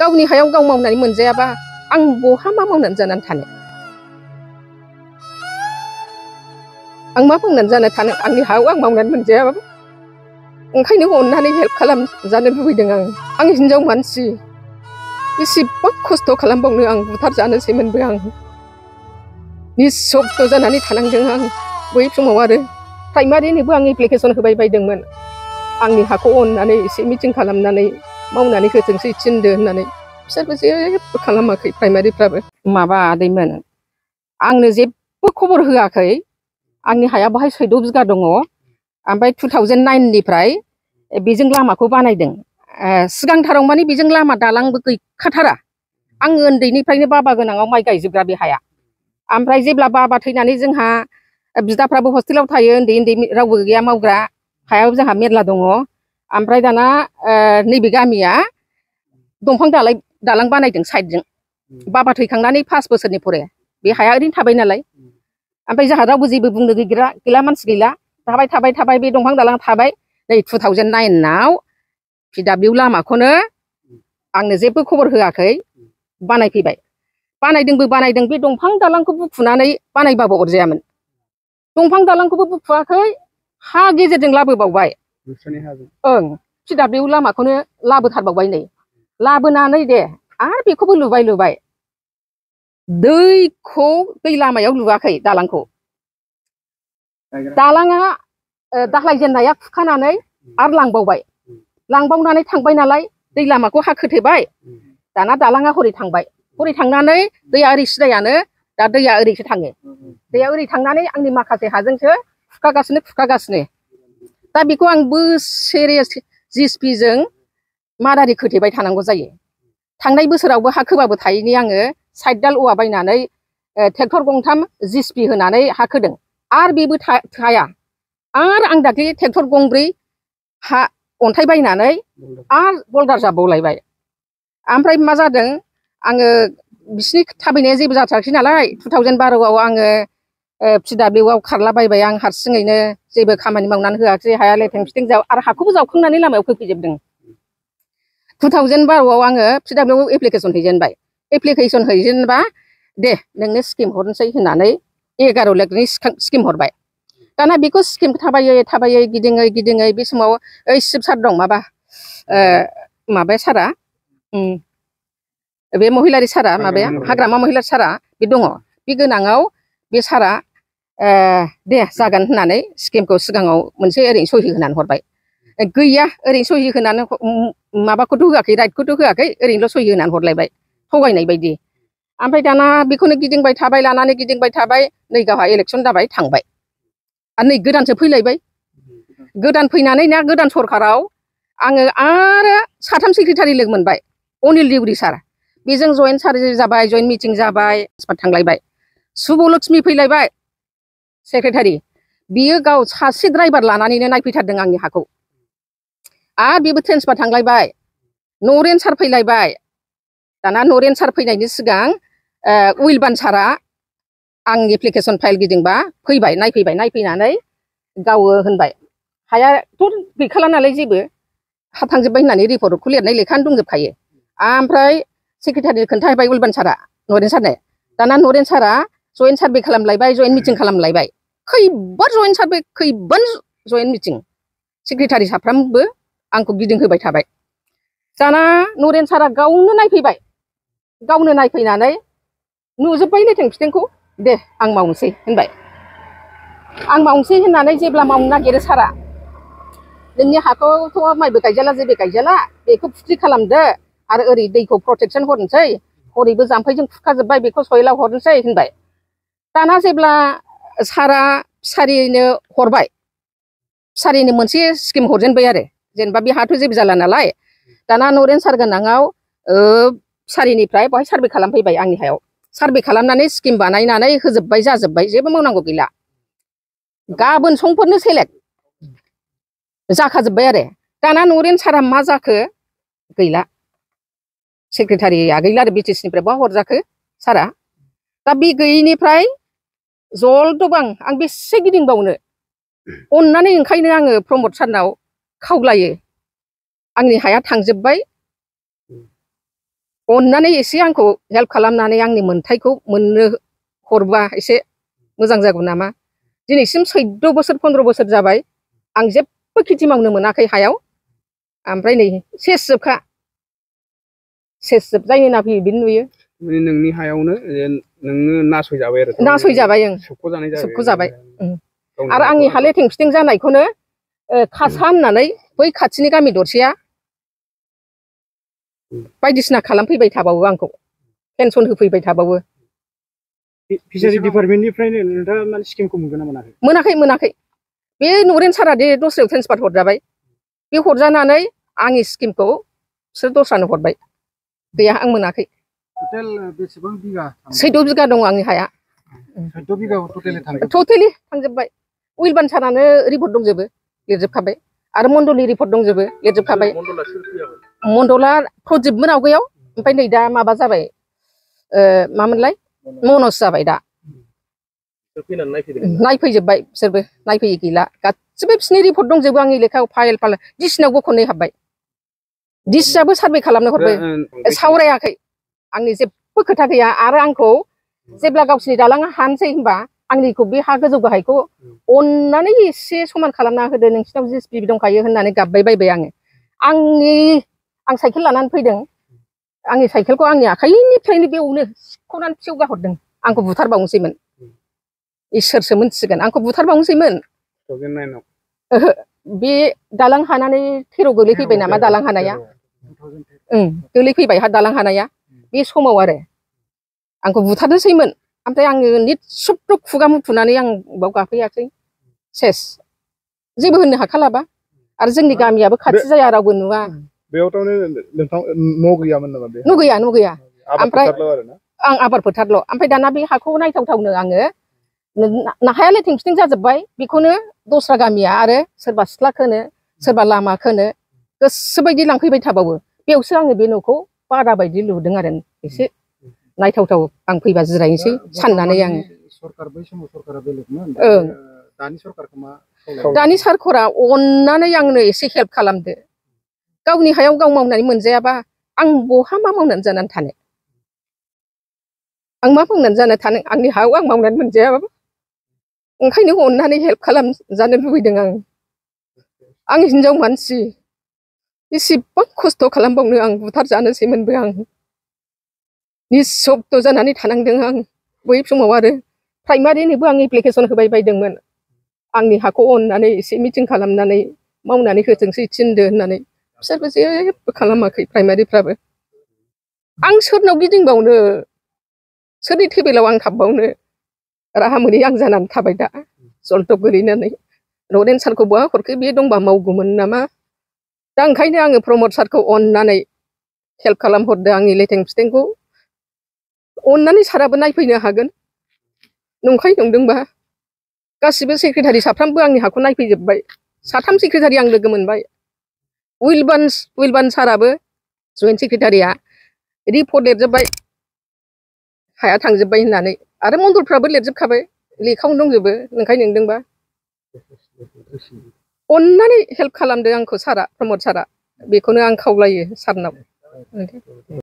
गावनि हायाव गाव मावनानै मोनजायाबा आं बहा मा मावनानै जानानै थानो आं मा मावनानै जानानै थानो आंनि हायाव आं मावनानै मोनजायाबाबो ओंखायनो अननानै हेल्प खालामजानो लुबैदों आं हिनजाव मानसि बेसेबां खस्थ' खालामबावनो आं बुथारजानोसैमोनबो आं निसब्द जानानै थानांदों आं बै समाव आरो प्राइमारिनोबो आं एप्लिकेसन होबाय बायदोंमोन आंनि हाखौ अननानै एसे मिटिं खालामनानै मावनानै होथोंसै थिनदो होननानै बिसोरबो जेबो खालामाखै प्राइमारिफ्राबो माबा आदैमोन आंनो जेबो खबर होआखै आंनि हाया बाहाय 14 बिगा दङ ओमफ्राय 2009 निफ्राय बेजों लामाखौ बानायदों सिगांथाराव माने बेजों लामा दालांबो गैखाथारा आं उन्दैनिफ्रायनो बाबा गोनाङाव माइ गायजोबग्रा बे हाया ओमफ्राय जेब्ला बाबा थैनानै जोंहा बिदाफ्राबो हस्टेलाव थायो उन्दै उन्दै रावबो गैया मावग्रा हायाव जोंहा मेरला दङ ओमफ्राय दाना नैबे गामिया दंफां दालां बानायदों साइडजों बाबा थैखांनानै 5 बोसोरनि फरे बे हाया ओरैनो थाबाय नालाय ओमफ्राय जोंहा रावबो जेबो बुंनो गैला मानसि गैला थाबाय बे दंफां दालां थाबाय नै 2009 आव PW लामाखौनो आंनो जेबो खबर होआखै बानायफैबाय बानायदोंबो बानायदों बे दंफां दालांखौ बुखुनानै बानायबाबो अरजायामोन दंफां दालांखौबो बुखुआखै हा गेजेरजों लाबोबावबाय ओं PW लामाखौनो लाबोथारबावबाय नै लाबोनानै दे आरो बेखौबो लुबाय दै लामायाव लुवाखै दालांखौ दालाङा दालाय जेननाया खुखानानै आरो लांबावनानै थांबाय नालाय दै लामाखौ हा खोथेबाय दाना दालाङा हरै थांनानै दैया ओरै सिदायानो दा दैया ओरैसो थाङो दैया ओरै थांनानै आंनि माखासे हाजोंसो खुखागासिनो दा बेखौ आं बोसोरे जिसिपिजों मादारि खोथेबाय थानांगौ जायो थांनाय बोसोरावबो हा खोबाबो थायैनि आङो साइड दाल औवा बायनानै ट्रेक्टर गंथाम जिसिपि होनानै हा खोदों आरो बेबो थाया आरो आं दाख्लै ट्रेक्टर गंब्रै हा अन्थाइ बायनानै आरो बल्दार जाबावलायबाय ओमफ्राय मा जादों आङो बिसिनि थाबायनाया जेबो जाथाराखै नालाय 2012 आव आङो PW आव खारलाबायबाय आं हारसिङैनो जेबो खामानि मावनानै होआखै हाया लेथें फिथें आरो हाखौबो जावखांनानै लामायाव खोफैजोबदों 2012 आव आङो PW आव एप्लिकेसन हैजेनबाय एप्लिकेसन हैजेनबा दे नोंनो स्किम हरनोसै होननानै 11 लाखनि स्किम हरबाय दाना बेखौ स्किम थाबायै गिदिङै बे समाव ओइ शिब सार दं माबाया सारा बे महिलारि सारा माबाया हाग्रामा महिलारि सारा बे दङ बे गोनाङाव बे सारा दे जागोन होननानै स्किमखौ सिगाङाव मोनसे ओरैनो सहि होनानै हरबाय गैया ओरैनो सहि होनानै माबाखौथ' होआखै राइटखौथ' होआखै ओरैनोल' सहि होनानै हरलायबाय थगायनाय बायदि ओमफ्राय दाना बेखौनो गिदिंबाय थाबाय नै गावहा इलेक्सन जाबाय थांबाय आरो नै गोदानसो फैलायबाय गोदान फैनानै ना गोदान सरखाराव आङो आरो 3 सेक्रेटारि लोगो मोनबाय अनिल देउरि सार बेजों जयेन्ट सार्जारि जाबाय जयेन्ट मिटिं जाबाय थांलायबाय सुबलक्ष्मि फैलायबाय सेक्रेटारि बियो गाव सासे ड्राइभार लानानैनो नायफैथारदों आंनि हाखौ आरो बेबो ट्रेन्सफार थांलायबाय नरेन सार फैलायबाय दाना नरेन सार फैनायनि सिगां उइलबान सारा आं एप्लिकेसन फाइल गिदिंबा फैबाय नायफैनानै गावो होनबाय हायाथ' गैखाला नालाय जेबो हा थांजोब्बाय होननानै रिपर्टखौ लिरनाय लेखानो दंजोबखायो ओमफ्राय सेक्रेटारि खोन्थाहैबाय उइलबान सारा नरेन सारनो दाना नरेन सारा जयेन्ट सार्भे खालामलायबाय जयेन्ट मिटिं खालामलायबाय खैबार जयेन्ट सार्भे खैबार जयेन्ट मिटिं सेक्रेटारि साफ्रामबो आंखौ गिदिंहोबाय थाबाय दाना नरेन सारा गावनो नायफैनानै नुजोब्बाय लेथें फिथेंखौ दे आं मावनोसै होनबाय आं मावनोसै होननानै जेब्ला मावनो नागिरो सारा नोंनि हाखौथ' माइबो गायजाला जेबो गायजाला बेखौ फुख्रि खालामदो आरो ओरै दैखौ प्रटेकसन हरनोसै हरैबो जाम्फैजों खुरखाजोब्बाय बेखौ सयलाव हरनोसै होनबाय दाना जेब्ला सारा फिसारिनो हरबाय फिसारिनो मोनसे स्किम हरजेनबाय आरो जेनेबा बे हाथ' जेबो जाला नालाय दाना नरेन सार गोनाङाव फिसारिनिफ्राय बहाय सार्भे खालामफैबाय आंनि हायाव सार्भे खालामनानै स्किम बानायनानै होजोब्बाय जाजोब्बाय जेबो मावनांगौ गैला गाबोन समफोरनो सेलेक्ट जाखाजोब्बाय आरो दाना नरेन सारा मा जाखो गैला सेक्रेटारिया गैला आरो BTC-निफ्राय बहा हरजाखो सारा दा बे गैयैनिफ्राय जलदबां आं बेसे गिदिंबावनो अननानै ओंखायनो आङो प्रमद सारनाव खावलायो आंनि हाया थांजोब्बाय अननानै एसे आंखौ हेल्प खालामनानै आंनि मोन्थायखौ मोननो हरबा एसे मोजां जागौ नामा। दिनैसिम 14 बोसोर 15 बोसोर जाबाय आं जेबो खेथि मावनो मोनाखै हायाव। ओमफ्राय नै सेसजोबखा सेसजोब जायनि ना फैयो बिनो नुयो। नोंनि हायावनो नोङो नासयजाबाय आरो नासयजाबाय ओं सोबख'जाबाय आरो आंनि हा लेथें फिथें जानायखौनो खासा होननानै बै खाथिनि गामि दरसेया बायदिसिना खालामफैबाय थाबावो आंखौ पेनसन होफैबाय थाबावो। फिसारि डिपार्टमेन्टनिफ्रायनो नोंथाङा माने स्किमखौ मोनगोन ना मोनाखै? मोनाखै बे नरेन सारा दे दस्रायाव ट्रेन्सफार हरजाबाय बे हरजानानै आंनि स्किमखौ बिसोर दस्रानो हरबाय गैया आं मोनाखै। टटेल बेसेबां बिगा? 14 बिगा दं आंनि हाया। 14 बिगाखौ टटेलि थांजोब्बाय। उइलबान सारानो रिपर्ट दंजोबो लिरजोबखाबाय आरो मण्डलनि रिपर्ट दंजोबो लिरजोबखाबाय। मण्डला प्रदीपमोन आवगायाव ओमफ्राय नै दा माबा जाबाय मामोनलाय मनज जाबाय दा। नायफैजोबबाय बिसोरबो नायफैयै गैला गासिबो बिसिनि रिपर्ट दंजोबो आंनि लेखायाव फाइल डिसिनाव गखनै हाबबाय। डिसिआबो सार्भे खालामनो हरबाय सावरायाखै आंनि जेबो खोथा गैया आरो आंखौ जेब्ला गावसिनि दालाङा हानोसै होनबा आंनिखौ बे हा गोजौ गाहायखौ अननानै एसे समान खालामना होदो नोंसिनाव जिसिपि दंखायो होननानै गाबबाय बायबाय आङो। आं साइकेल लानानै फैदों आंनि साइकेलखौ आंनि आखाइनिफ्रायनो बेवनो सिख'नानै फिसौ गाहरदों आंखौ बुथारबावनोसैमोन। इसोरसो मोनथिसिगोन आंखौ बुथारबावनोसैमोन। ओहो बे दालां हानानै 13 गोलैफैबाय नामा दालां हानाया गोलैफैबाय हा दालां हानाया बे समाव आरो आंखौ बुथारनोसैमोन। ओमफ्राय आङो निस्सब्द खुगा मुथुनानै आं बाव गाखोयासै सेस जेबो होननो हाखालाबा आरो जोंनि गामियाबो खाथि जाया रावबो नुवा। न' गैयामोन नामा? न' गैया ओमफ्राय आं आबाद फोथारल'। ओमफ्राय दाना बे हाखौ नायथावथावनो आङो हाया लेथें फिथें जाजोब्बाय बेखौनो दस्रा गामिया आरो सोरबा सिथ्ला खोनो सोरबा लामा खोनो गोसोबायदि लांफैबाय थाबावो बेयावसो आङो बे न'खौ बादा बायदि लुदों आरो एसे नायथावथाव आं फैबा जिरायनोसै साननानै आङो। दानि सरखारा अननानै आंनो एसे हेल्प खालामदो। गावनि हायाव गाव मावनानै मोनजायाबा आं बहा मा मावनानै जानानै थानो? आं मा मावनानै जाना थानो आंनि हायाव आं मावनानै मोनजायाबाबो। ओंखायनो अननानै हेल्प खालामजानो लुबैदों आं। आं हिनजाव मानसि बेसेबां खस्थ' खालामबावनो आं बुथारजानोसैमोनबो आं। निस्सब्द जानानै थानांदों आं बै समाव आरो प्राइमारिनोबो आं एप्लिकेसन होबाय बायदोंमोन आंनि हाखौ अननानै एसे मिटिं खालामनानै मावनानै होथोंसै थिनदो होननानै बिसोरबो जेबो खालामाखै प्राइमारिफ्राबो। आं सोरनाव गिदिंबावनो सोरनि टेबोलाव आं थाबबावनो राहा मोनै आं जानानै थाबाय दा जलदब गोलैनानै। नरेन सारखौ बहा हरखो बे दंबा मावगौमोन नामा। दा ओंखायनो आङो प्रमद सारखौ अननानै हेल्प खालामहरदो आंनि लेथें फिथेंखौ अननानै साराबो नायफैनो हागोन नंखाय नंदोंबा। गासिबो सेक्रेटारि साफ्रामबो आंनि हाखौ नायफैजोबबाय 3 सेक्रेटारि आं लोगो मोनबाय। उइलबान साराबो जइन्ट सेक्रेटारिया रिपर्ट लिरजोब्बाय हाया थांजोब्बाय होननानै आरो मण्डलफ्राबो लिरजोबखाबाय लेखायावनो दंजोबो नंखाय नंदोंबा। अननानै हेल्प खालामदो आंखौ सारा प्रमद सारा बेखौनो आं खावलायो सारनाव।